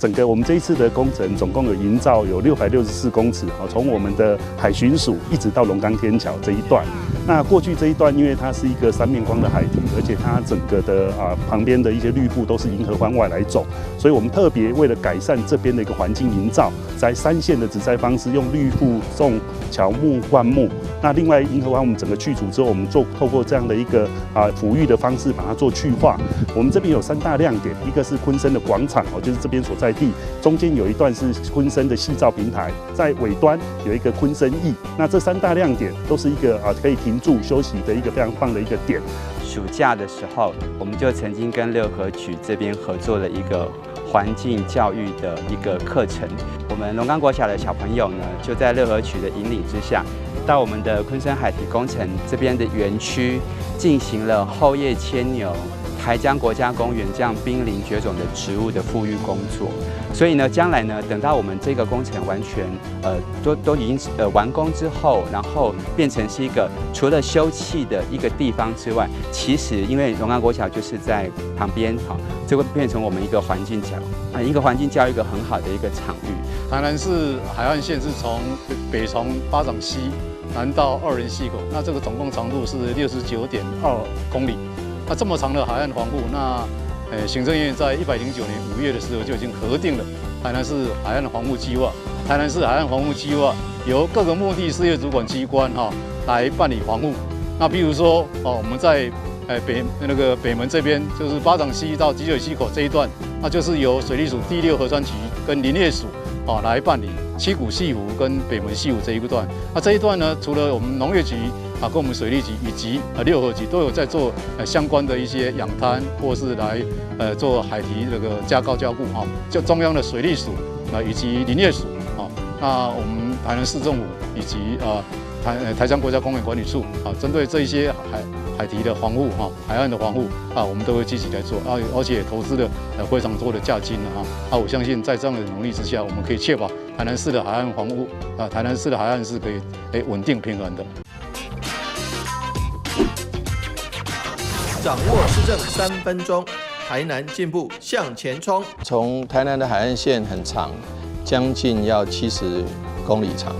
整個我們這一次的工程總共有營造有664公尺，啊，從我們的海巡署一直到龍岡天橋這一段。那過去這一段，因為它是一個三面光的海堤，而且它整個的旁邊的一些綠布都是銀合歡外來種，所以我們特別為了改善這邊的一個環境營造，在三線的植栽方式，用綠布種喬木、灌木。那另外銀合歡我們整個去除之後，我們做透過這樣的一個撫育的方式，把它做去化。我們這邊有三大亮點，一個是鯤鯓的廣場哦，就是這邊所在地，中間有一段是鯤鯓的夕照平台，在尾端有一個鯤鯓驛。那這三大亮點都是一個可以停住休息的一個非常棒的一個點。暑假的時候，我們就曾經跟六合局這邊合作了一個環境教育的一個課程。我們龍岡國小的小朋友呢，就在六合局的引領之下，到我們的鯤鯓海堤工程這邊的園區，進行了厚葉牽牛、台江國家公園這樣瀕臨絕種的植物的復育工作。所以呢，將來呢，等到我們這個工程完全都已經完工之後，然後變成是一個除了休憩的一個地方之外，其實因為龍岡國小就是在旁邊，好，這會變成我們一個環境教一個環境教育一個很好的一個場域。台南市海岸線是從北從八掌溪南到二仁溪口，那這個總共長度是69.2公里。那這麼長的海岸防護，那行政院在109年5月的時候就已經核定了台南市海岸防護計劃。台南市海岸防護計劃由各個目的事業主管機關哈來辦理防護。那譬如說哦，我們在北門這邊，就是八掌溪到集水溪口這一段，那就是由水利署第六河川局跟林業署啊來辦理七股潟湖跟北門潟湖這一段。那這一段呢，除了我們農業局啊，跟我們水利局以及六合局都有在做相關的一些養灘，或是來做海堤這個加高加固哈。就中央的水利署啊以及林業署啊，那我們台南市政府以及台江國家公園管理處啊，針對這一些海堤的防護哈，海岸的防護啊，我們都會積極來做啊，而且投資了非常多的價金啊，啊，我相信在這樣的努力之下，我們可以確保台南市的海岸防護啊，台南市的海岸是可以穩定平衡的。掌握市政3分鐘，台南進步向前衝。從台南的海岸線很長，將近要70公里長。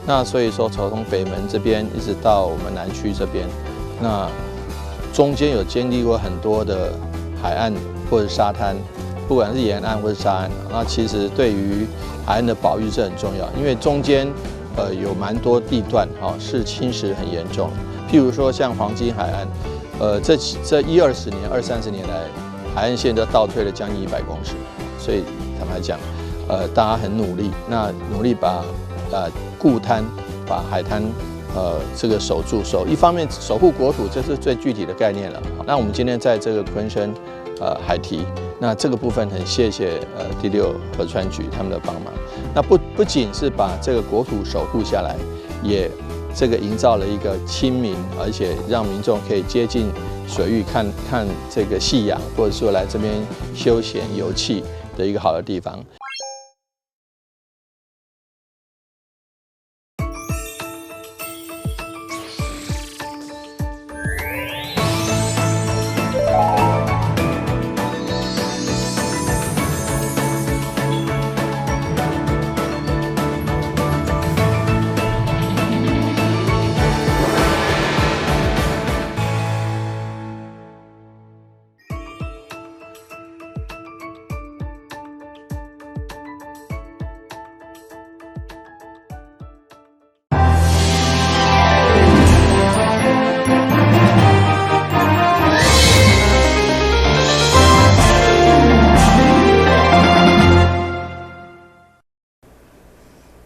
那所以說，從北門這邊一直到我們南區這邊，那中間有經歷過很多的海岸或者沙灘，不管是沿岸或者沙岸，那其實對於海岸的保育是很重要，因為中間有蠻多地段哈是侵蝕很嚴重，譬如說像黃金海岸。這一二十年、二三十年來，海岸線都倒退了將近100公尺，所以坦白講，大家很努力，那努力把固灘、把海灘這個守住，一方面守護國土，這是最具體的概念了。那我們今天在這個鯤鯓海堤，那這個部分很謝謝第六河川局他們的幫忙。那不僅是把這個國土守護下來，也這個營造了一個親民，而且讓民眾可以接近水域看看這個夕陽，或者說來這邊休閒遊憩的一個好的地方。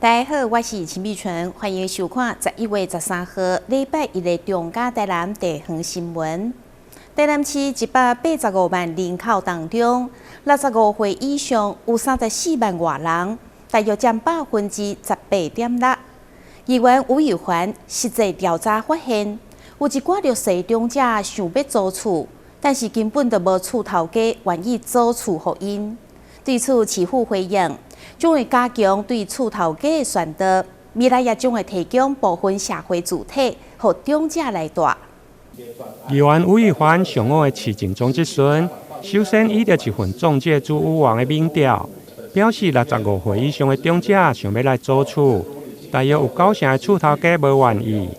大家好，我是陳美純，歡迎收看11月13號禮拜一的中嘉台南地方新聞。台南市185萬人口當中，65歲以上有34萬外人，大約佔18.6%。議員吳以環實際調查發現，有一寡弱勢長者想欲租厝，但是根本就無厝頭家願意租厝予𪜶。對此，市府回應，將會加強對厝頭家的宣導，未來也將會提供部分社會住宅，予長者來住。議員吳以環上午的市政總質詢，首先以著一份中介主委員的民調，表示65歲以上的長者想欲來租厝，大約有九成的厝頭家無願意，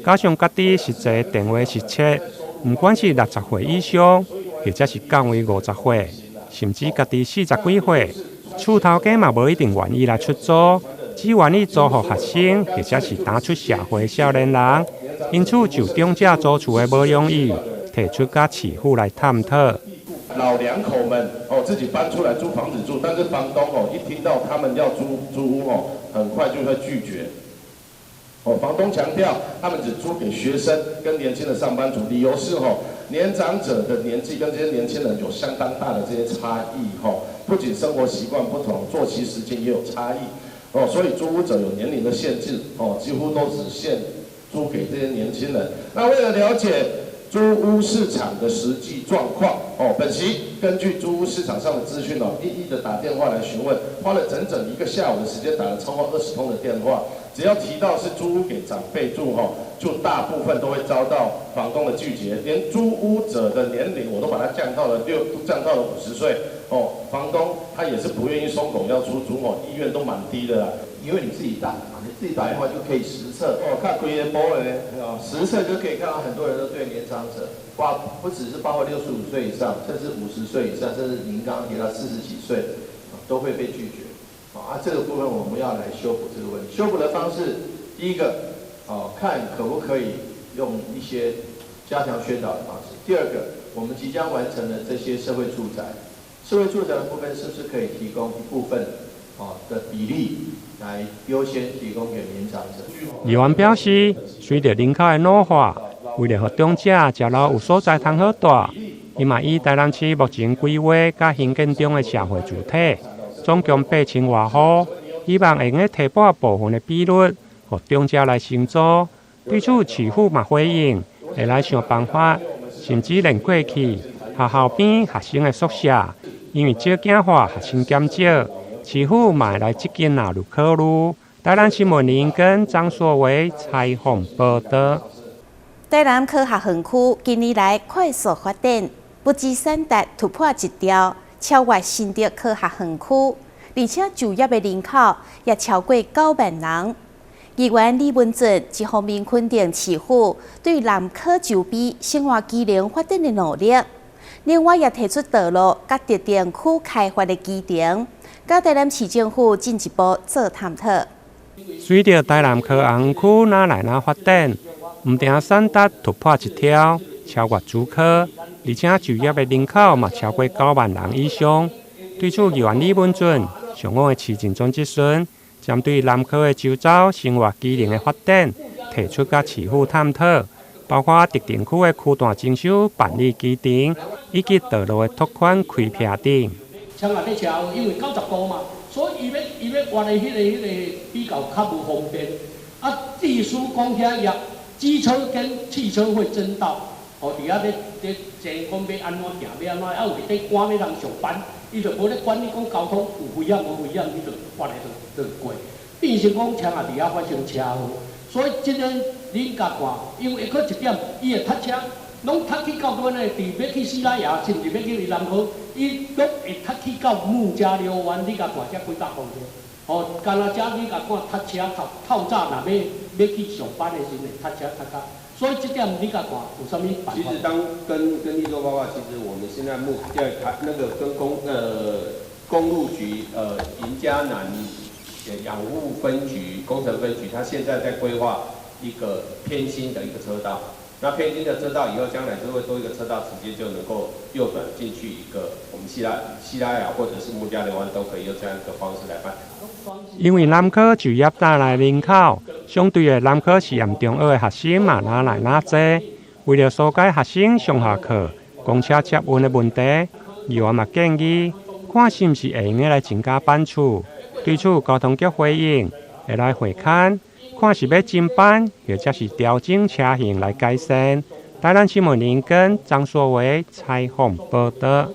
加上家己實際電話實測，毋管是六十歲以上，或者是降為50歲，甚至家己40幾歲，厝頭家嘛無一定願意來出租，只願意租予學生或者是剛出社會少年人。因此，就長者租厝的無容易，提出佮市府來探討。老兩口們哦，自己搬出來租房子住，但是房東哦，一聽到他們要租屋哦，很快就會拒絕。哦，房東強調，他們只租給學生跟年輕的上班族，理由是哦，年長者的年紀跟這些年輕人有相當大的這些差異，吼，不僅生活習慣不同，作息時間也有差異，哦，所以租屋者有年齡的限制，哦，幾乎都只限租給這些年輕人。那為了了解租屋市場的實際狀況，哦，本席根據租屋市場上的資訊哦，一一的打電話來詢問，花了整整一個下午的時間，打了超過20通的電話。只要提到是租屋給長輩住，吼，就大部分都會遭到房東的拒絕，連租屋者的年齡我都把它降到了50歲，哦，房東他也是不願意鬆口要出租，哦，意願都蠻低的啦。因為你自己打嘛，你自己打電話就可以實測哦，看規個波的哦，實測就可以看到很多人都對年長者，哇，不只是包括65歲以上，甚至50歲以上，甚至您剛剛提到40幾歲，都會被拒絕。啊，這個部分我們要來修補這個問題。修補的方式，第一個，哦，看可不可以用一些加強宣導的方式。第二個，我們即將完成的這些社會住宅，社會住宅的部分是不是可以提供一部分，哦的比例來優先提供給年長者？議員表示，隨著人口的老化，為了予長者食老有所在通好蹛，伊嘛以台南市目前規劃佮興建中的社會住宅，總共8000外戶，希望會用得提撥部分的比率，予長者來承租。對此，市府嘛回應，會來想辦法，甚至連過去學校邊學生的宿舍，因為少子化，學生減少，市府嘛會來積極納入考慮。台南新聞林跟張碩偉採訪報道。台南科學園區近年來快速發展，不只產值突破1兆，超越新竹科學園區，而且就業的人口也超過9萬人。議員李文俊一方面肯定市府對南科周邊生活機能發展的努力，另外也提出道路佮特定區開發的議程，佮台南市政府進一步做探討。隨著台南科學園區愈來愈發展，毋但產值突破1兆，超越竹科，而且就業的人口嘛超過9萬人以上。對此，議員李文俊上午的市政總質詢，針對南科的周遭生活機能的發展，提出佮市府探討，包括特定區的區段徵收辦理議程，以及道路的拓寬開闢等。車仔咧車，因為90度嘛，所以伊欲彎的彼個比較較無方便。啊，技術講遐也機車跟汽車會爭道，哦，佇遐咧咧爭講欲按怎行，欲按怎，啊有佇咧趕欲人上班，伊就無咧管你講交通有危險無危險，伊就彎的就過，變成講車仔佇遐發生車禍。所以這個恁共看，因為閣一點，伊會塞車，攏塞去到佗呢？佇欲去西拉雅，甚至欲去南科，伊攏會塞去到木柵寮灣。你共看這幾百公尺，哦，干焦這你共看塞車透透早若欲欲去上班的時陣，塞車塞到。所以這點你共看有啥物辦法？其實當跟議做報告，其實我們現在目在談那個跟公路局雲嘉南養護分局工程分局，他現在在規劃一個偏心的一個車道。那偏心的車道以後將來就會多一個車道，直接就能夠右轉進去一個我們西拉雅或者是木柵寮灣都可以用這樣一個方式來辦。因為南科就業帶來人口，相對的南科實驗中學的學生嘛，愈來愈濟。為了疏解學生上下課、公車接運的問題，議員嘛建議，看是毋是會用得來增加班次。對此，交通局回應會來會勘，看是欲增班，或者是調整車型來改善。台南新聞林根張碩偉採訪報道。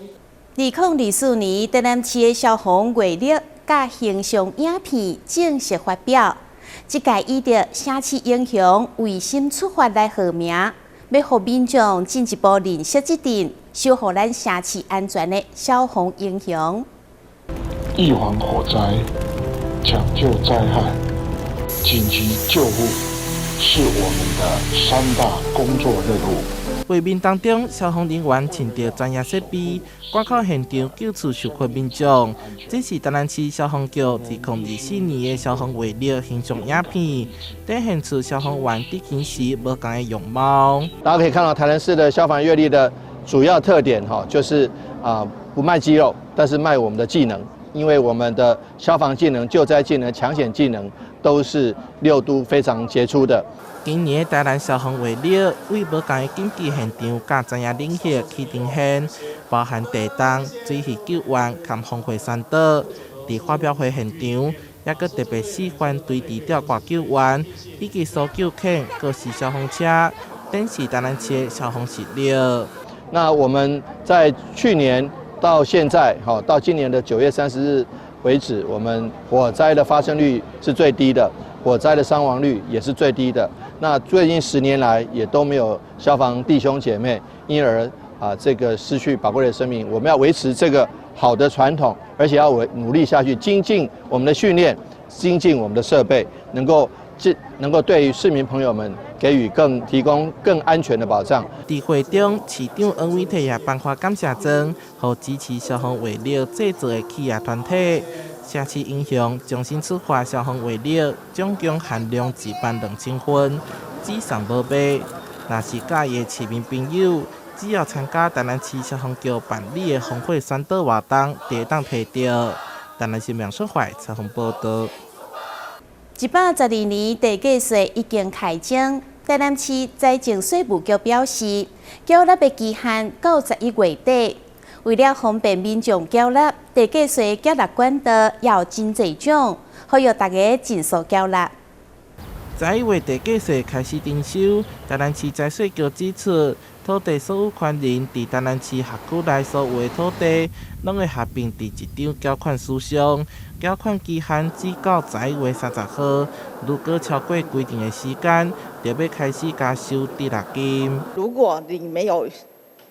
2024年台南市的消防月曆佮形象影片正式發表，這屆以著城市英雄為心出發來號名，欲予民眾進一步認識這陣守護咱城市安全的消防英雄。預防火災、搶救災害、緊急救護，是我們的三大工作任務。畫面當中，消防人員穿著專業設備，趕到現場救出受困民眾。這是台南市消防局2024年的消防月曆形象影片，展現出消防員執勤時無仝的容貌。大家可以看到台南市的消防月曆的主要特點，哈，就是不賣肌肉，但是賣我們的技能，因為我們的消防技能、救災技能、搶險技能都是六都非常傑出的。今年台南消防月曆為無仝的緊急現場佮專業領域去呈現，包含地動、水域救援佮防火宣導。佇發表會現場，猶閣特別示範垂直吊掛救援，以及搜救犬、各式消防車，展示台南市的消防實力。那我們在去年到現在，到今年的9月30日為止，我們火災的發生率是最低的，火災的傷亡率也是最低的。那最近10年來也都沒有消防弟兄姐妹因而這個失去寶貴的生命。我們要維持這個好的傳統，而且要努力下去，精進我們的訓練，精進我們的設備，能夠對於市民朋友們給予提供更安全的保障。佇會中，市長黃偉哲也頒發感謝狀，予支持消防月曆製作的企業團體。城市英雄重新出發消防月曆，總共限量12000份，只送無賣。若是佮意的市民朋友，只要參加台南市消防局辦理的防火宣導活動，就會當提著。台南市民孫懷採訪報導。112年地價稅已經開徵，台南市財政稅務局表示，繳納的期限到11月底。為了方便民眾繳納，地價稅繳納管道也有真濟種，呼籲大家盡速繳納。11月地價稅開始徵收，台南市財稅局指出，土地所有權人佇台南市轄區內所有的土地，攏會合併佇一張繳款書上，繳款期限只到11月30號。如果超過規定的時間，就欲開始加收滯納金。如果你沒有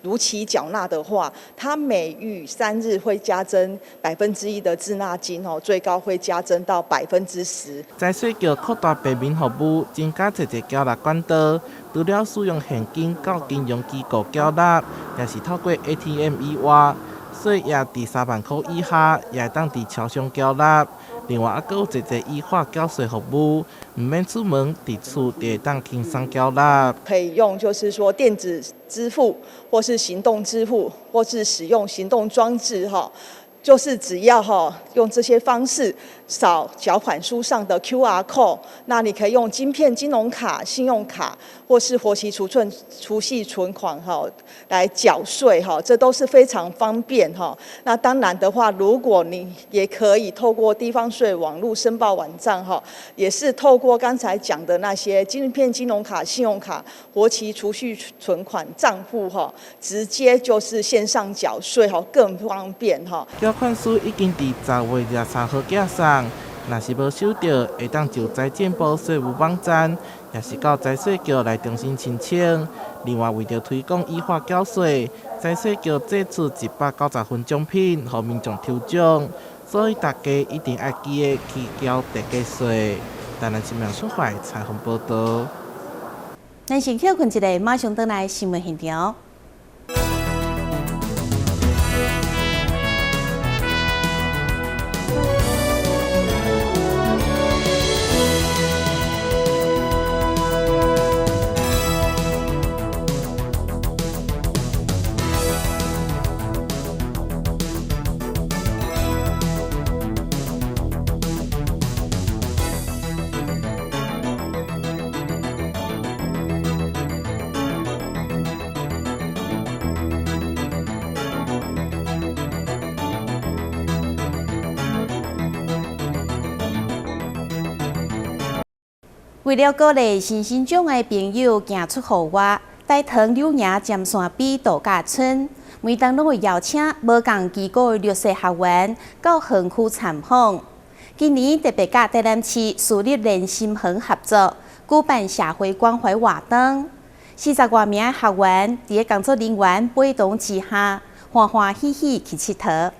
如期繳納的話，它每逾3日會加徵1%的滯納金哦，最高會加徵到10%。財稅局擴大便民服務，增加濟濟繳納管道，除了使用現金到金融機構繳納，也是透過 ATM 以外，稅額佇3萬箍以下，也會當佇超商繳納。另外，猶閣有濟濟依法繳稅服務，毋免出門，佇厝就會當輕鬆繳納。可以用，就是說電子支付，或是行動支付，或是使用行動裝置，哈，就是只要哈用這些方式掃繳款書上的 QR code，那你可以用晶片金融卡、信用卡，或是活期儲蓄存款哈來繳稅哈，這都是非常方便哈。那當然的話，如果你也可以透過地方稅網路申報網站哈，也是透過剛才講的那些晶片金融卡、信用卡、活期儲蓄存款帳戶哈，直接就是線上繳稅哈，更方便哈。繳款書已經佇10月23號寄送，若是無收著，會當就財政部稅務網站，也是到財稅局來重新申請。另外，為著推廣依法繳稅，財稅局祭出190份獎品，予民眾抽獎，所以大家一定愛記得去繳地價稅。台南新聞出發採訪報導。咱先歇睏一下，馬上轉來新聞現場。為了鼓勵身心障礙朋友行出戶外，大潭柳營尖山埤度假村每當攏會邀請無仝機構的綠色學員到園區參訪。今年特別佮台南市私立連心園合作，舉辦社會關懷活動。40外名的學員佇工作人員陪同之下，歡歡喜喜去𨑨迌。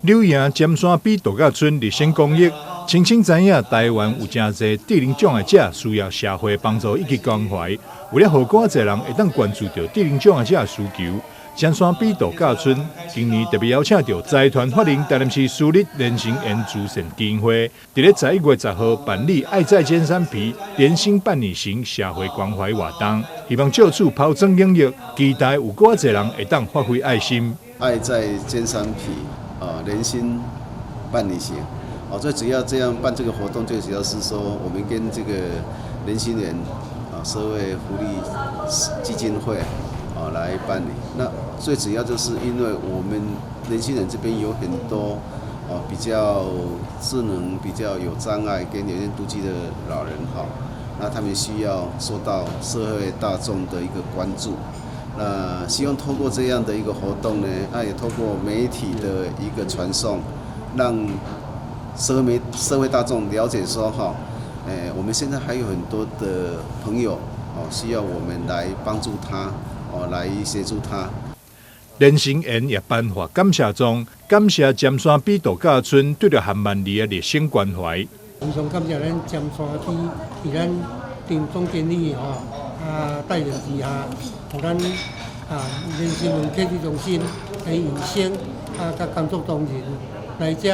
柳營尖山埤度假村熱心公益，清清知影台灣有誠濟智能障礙者需要社會幫助以及關懷，為了予閣較濟人會當關注著智能障礙者的需求，尖山埤度假村今年特別邀請著財團法人台南市私立連心園慈善基金會，佇咧11月10號辦理愛在尖山埤連心伴你行社會關懷活動，希望藉此拋磚引玉，期待有閣較濟人會當發揮愛心。愛在尖山埤啊，連心伴你行。哦，最主要這樣辦這個活動，最主要是說，我們跟這個連心園啊社會福利基金會啊來辦理。那最主要就是因為我們連心園這邊有很多哦比較智能比較有障礙跟有點獨居的老人哈，那他們需要受到社會大眾的一個關注。那希望透過這樣的一個活動呢，那也透過媒體的一個傳送，讓社會大眾了解說哈，我們現在還有很多的朋友哦，需要我們來幫助他哦，來協助他。連心園也頒發感謝狀，感謝尖山埤度假村對著韓萬里的熱心關懷。非常感謝咱尖山埤佇咱張總經理吼啊帶領之下，予咱啊連心園客體中心的醫生啊佮工作同仁來遮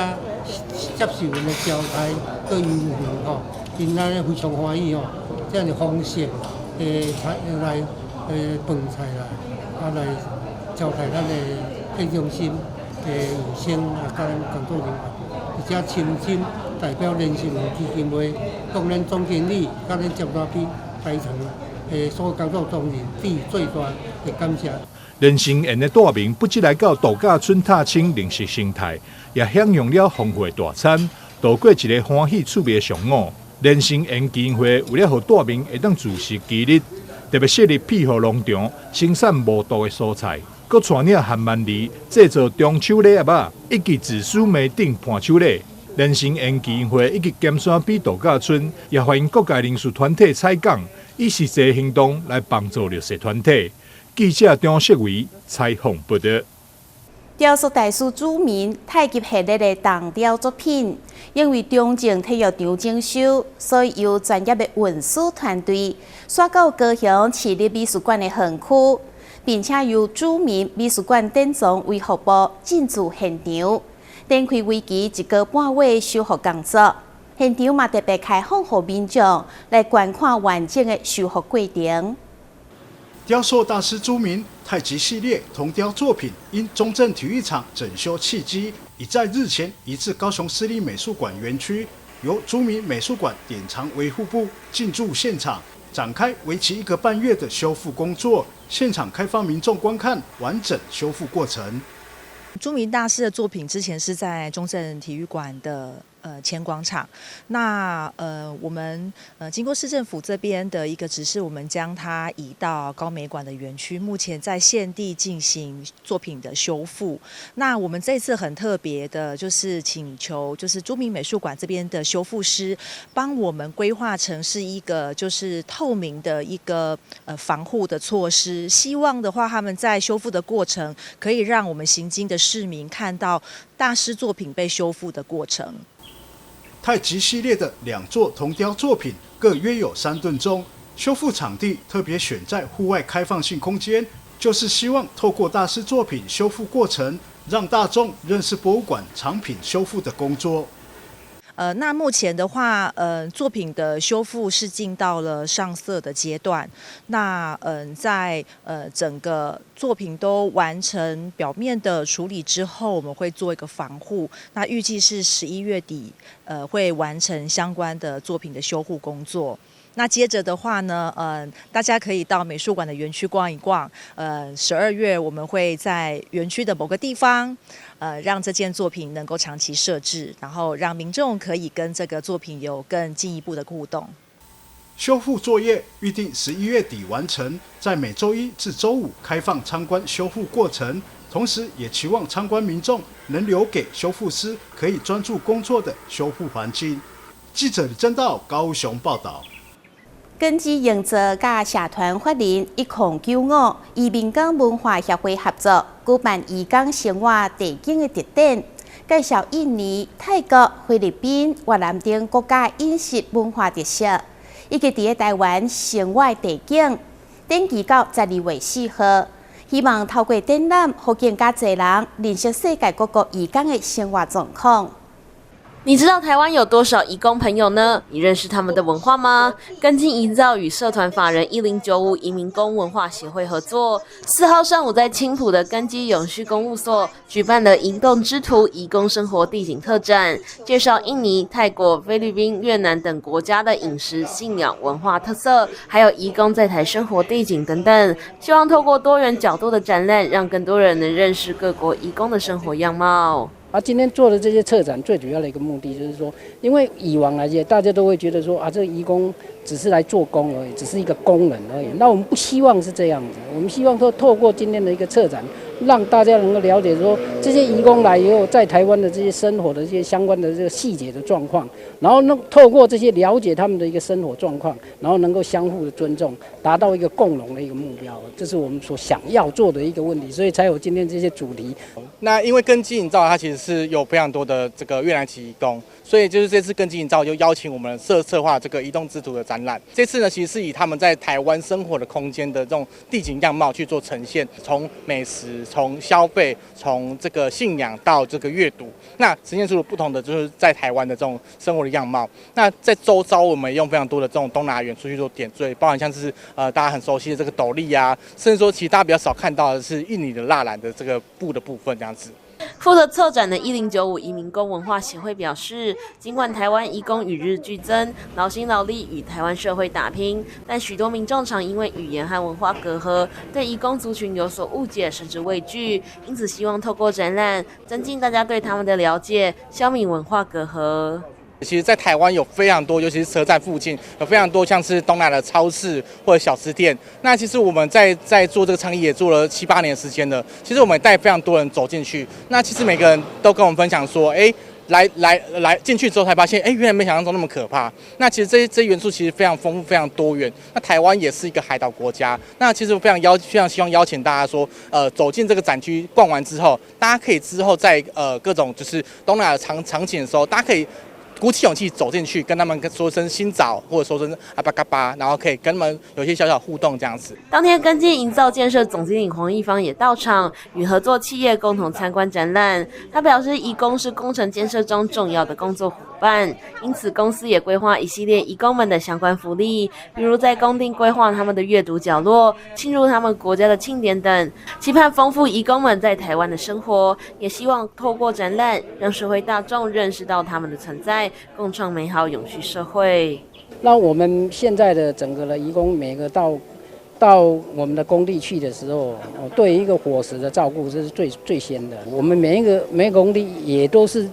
接受𪜶的招待佮優惠吼，𪜶按呢非常歡喜吼，遮爾豐盛的菜來飯菜啦，啊來招待咱的客體中心的醫生啊，佮咱工作人員，而且深深代表連心園基金會，向咱總經理佮咱尖山埤台層的所有工作同仁致最大的感謝。連心園的大民不只來到度假村踏青認識生態，也享用了豐富的大餐，度過一个歡喜趣味的上午。連心園基金會為了予大民會當自食其力，特別設立庇護農場，生產無毒的蔬菜，閣帶領韓萬里製作中秋禮盒仔，以及紫蘇梅頂伴手禮。連心園基金會以及尖山埤度假村也歡迎各界人士團體採訪，以實際行動來幫助弱勢團體。記者張世偉採訪報導。雕塑大師朱銘太極系列的銅雕作品，因為中正體育場整修，所以由專業的運輸團隊徙到高雄市立美術館的園區，並且由朱銘美術館典藏維護部進駐現場，展開為期一個半月的修復工作。現場嘛特別開放予民眾來觀看完整的修復過程。雕塑大師朱銘太極系列銅雕作品，因中正體育場整修契機，已在日前移至高雄市立美術館園區，由朱銘美術館典藏維護部進駐現場，展開為期一個半月的修復工作。現場開放民眾觀看完整修復過程。朱銘大師的作品之前是在中正體育館的前廣場，那我們經過市政府這邊的一個指示，我們將它移到高美館的園區，目前在現地進行作品的修復。那我們這次很特別的，就是請求就是朱銘美術館這邊的修復師幫我們規劃成是一個就是透明的一個防護的措施，希望的話他們在修復的過程可以讓我們行經的市民看到大師作品被修復的過程。太極系列的兩座銅雕作品各約有3噸重，修復場地特別選在戶外開放性空間，就是希望透過大師作品修復過程，讓大眾認識博物館藏品修復的工作。那目前的話，作品的修復是進到了上色的階段。那在整個作品都完成表面的處理之後，我們會做一個防護。那預計是11月底，會完成相關的作品的修護工作。那接着的話呢，大家可以到美術館的園區逛一逛。12月我們會在園區的某個地方，讓這件作品能夠長期設置，然後讓民眾可以跟這個作品有更進一步的互動。修復作業預定11月底完成，在每週一至週五開放參觀修復過程，同時也期望參觀民眾能留給修復師可以專注工作的修復環境。記者李正道高雄報道。根據營造佮社團法人1095移民港文化協會合作舉辦移工生活地景的特展，介紹印尼、泰國、菲律賓、越南等國家飲食文化特色，以及佇咧台灣生活地景。展期到12月4號，希望透過展覽，予更加濟人認識世界各國移工的生活狀況。你知道台灣有多少移工朋友呢？你認識他們的文化嗎？根基營造與社團法人1095移民工文化協會合作，4號上午在青埔的根基永續公務所舉辦了“移動之圖”移工生活地景特展，介紹印尼、泰國、菲律賓、越南等國家的飲食、信仰、文化特色，還有移工在台生活地景等等。希望透過多元角度的展覽，讓更多人能認識各國移工的生活樣貌。啊，今天做的這些策展最主要的一個目的就是說，因為以往來講，大家都會覺得說啊，這個移工只是來做工而已，只是一個工人而已。那我們不希望是這樣子，我們希望說透過今天的一個策展，讓大家能夠了解說，這些移工來以後在台灣的這些生活的這些相關的這個細節的狀況，然後能透過這些了解他們的一個生活狀況，然後能夠相互的尊重，達到一個共榮的一個目標，這是我們所想要做的一個問題，所以才有今天這些主題。那因為根基營造它其實是有非常多的這個越南籍移工，所以就是這次根基營造就邀請我們策劃這個移動之圖的展覽。這次呢，其實是以他們在台灣生活的空間的這種地景樣貌去做呈現，從美食、從消費、從這個信仰到這個閱讀，那呈現出了不同的就是在台灣的這種生活的樣貌。那在周遭我們用非常多的這種東南亞元素去做點綴，包含像是大家很熟悉的這個斗笠啊，甚至說其實大家比較少看到的是印尼的蠟染的這個布的部分這樣子。負責策展的1095移民工文化協會表示，儘管台灣移工與日俱增，勞心勞力與台灣社會打拼，但許多民眾常因為語言和文化隔閡，對移工族群有所誤解甚至畏懼，因此希望透過展覽，增進大家對他們的了解，消弭文化隔閡。其實，在台灣有非常多，尤其是車站附近有非常多像是東南亞的超市或者小吃店。那其實我們在做這個倡議也做了七八年時間了。其實我們帶非常多人走進去，那其實每個人都跟我們分享說，哎，來來來，進去之後才發現，哎，原來沒想象中那麼可怕。那其實這些元素其實非常豐富、非常多元。那台灣也是一個海島國家。那其實我非常希望邀請大家說，走進這個展區逛完之後，大家可以之後在各種就是東南亞的場景的時候，大家可以鼓起勇氣走進去，跟他們說聲新早，或者說聲 apa khabar，然後可以跟他們有些小小互動這樣子。當天，根基營造建設總經理黃義芳也到場，與合作企業共同參觀展覽。他表示，移工是工程建設中重要的工作夥伴，因此公司也規劃一系列移工們的相關福利，比如在工地規劃他們的閱讀角落、慶祝他們國家的慶典等，期盼豐富移工們在台灣的生活，也希望透過展覽讓社會大眾認識到他們的存在，共創美好永續社會。那我們現在的整個的移工，每個到我們的工地去的時候，對一個伙食的照顧，這是最最先的。我們每一個工地也都是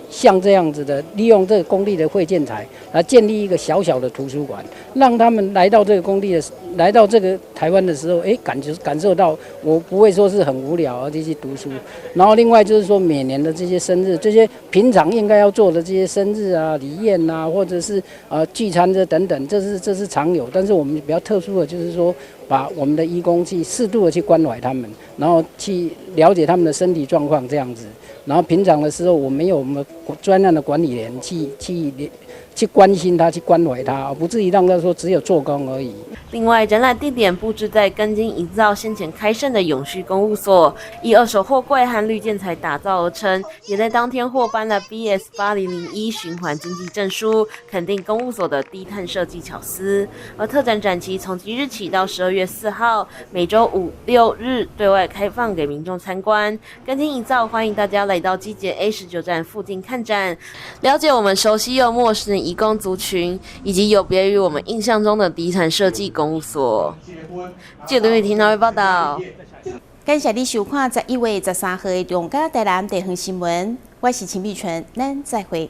像這樣子的，利用這個工地的廢建材來建立一個小小的圖書館，讓他們來到這個工地的，來到這個台灣的時候，哎，感受到我不會說是很無聊而去讀書。然後另外就是說，每年的這些生日，這些平常應該要做的這些生日啊、禮宴啊，或者是聚餐這等等，這是常有。但是我們比較特殊的就是說，把我們的移工去適度的去關懷他們，然後去了解他們的身體狀況這樣子。然後平常的時候，我們有我們專案的管理員去關心他，去關懷他，不至於讓他說只有做工而已。另外，展覽地點布置在根基營造先前開設的永續公務所，以二手貨櫃和綠建材打造而成，也在當天獲頒了 BS 8001循環經濟證書，肯定公務所的低碳設計巧思。而特展展期從即日起到12月4號，每週五六日對外開放給民眾參觀。根基營造歡迎大家來到機捷 A19站附近看展，了解我們熟悉又陌生的移工族群，以及有別於我們印象中的低碳設計公務所。記者劉雨婷台報道。感謝你收看11月13號的中嘉台南地方新聞，我是秦美純，咱再會。